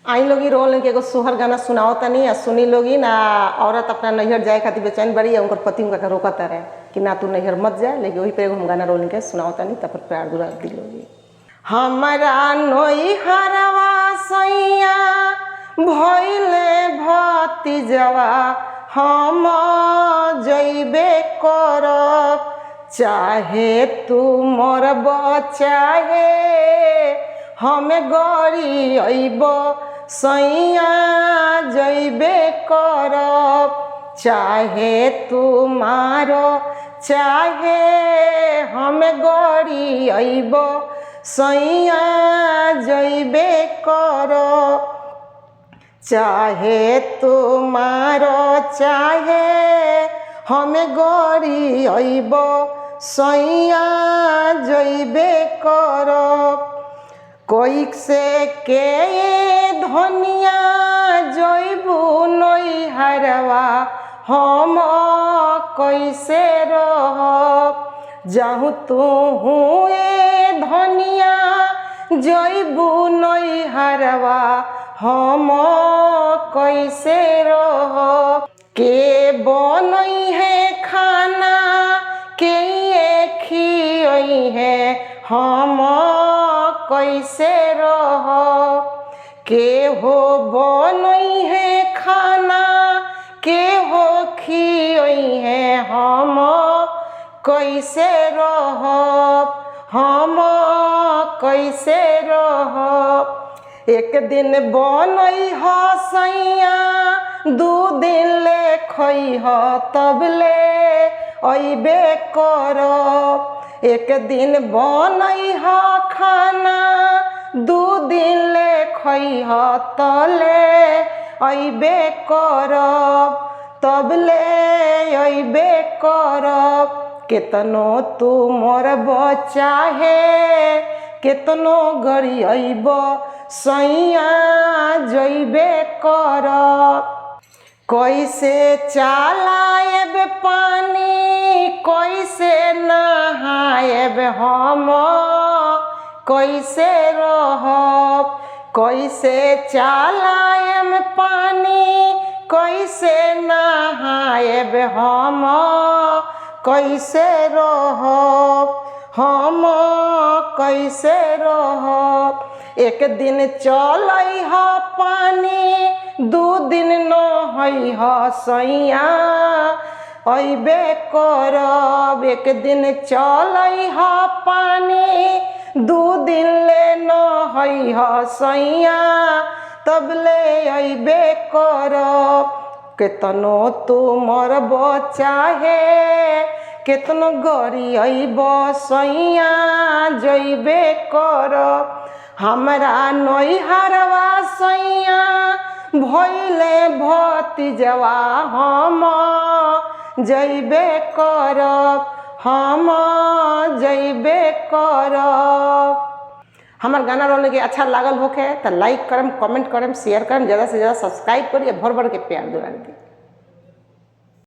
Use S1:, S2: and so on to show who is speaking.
S1: आई लोगी रोल के एगो सोहर गाना सुनाओ तनी आ सुनी लोगी ना। औरत अपना नैहर जाए खातिर बेचैन बड़ी आ उनकर पति उनका रोकता रहे कि ना तू नैहर मत जा, लेकिन वही पे एगो हम गाना रोल के सुनाओ तनी, तब पर प्यार दुलार दी लोगी। हमारा नैहरवा सैया भइले भतीजवा, हम जइबे करब, चाहे तू मरब चाहे हम गरी अइब, सैया जइबे करब, चाहे तू मारो चाहे हम गरी अइब, सैया जइबे करब, चाहे तुम्हारो चाहे हम गरी अइब, सैया जइबे करब। कोई से के धनिया जइबू नैहरवा, हम कैसे रहब, जाहु तू ए धनिया जइबू नैहरवा, हम कैसे रहब। के बनई है खाना के ये खियई है, हम कैसे रहब, के हो बनई है खाना के हो खियई है, हम कैसे रहब, हम कैसे रहब। एक दिन बनई ह सैया दू दिन ले खई ह, तब ले अइबे करब, एक दिन बनई ह खाना दू दिन ले खई ह, तले अइबे करब, तब ले अइबे करब। केतनो तू मरब चाहे केतनो गरी अइब, सैया जइबे करब। कैसे चलाएब पानी कैसे नहाएब, हम कैसे रहब, कैसे चलाएब पानी कैसे नहाएब, हम कैसे रहब, हम कैसे रहब। एक दिन चलै ह पानी दू दिन नहै ह, सैया अइबे करब, एक दिन चलै ह पानी दू दिन ले नहै ह, सैया तब ले अइबे करब। केतनो तू मरब चाहे केतनो गरी अइब, सैया जइबे करब। हमरा नैहरवा सैया भइले भतीजवा, हम जइबे करब, हम जइबे करब। हमार गाना रोल के अच्छा लागल होखे तो लाइक करम, कमेंट करम, शेयर करम, ज़्यादा से ज़्यादा सब्सक्राइब करी, भर भर के प्यार दुलार दी।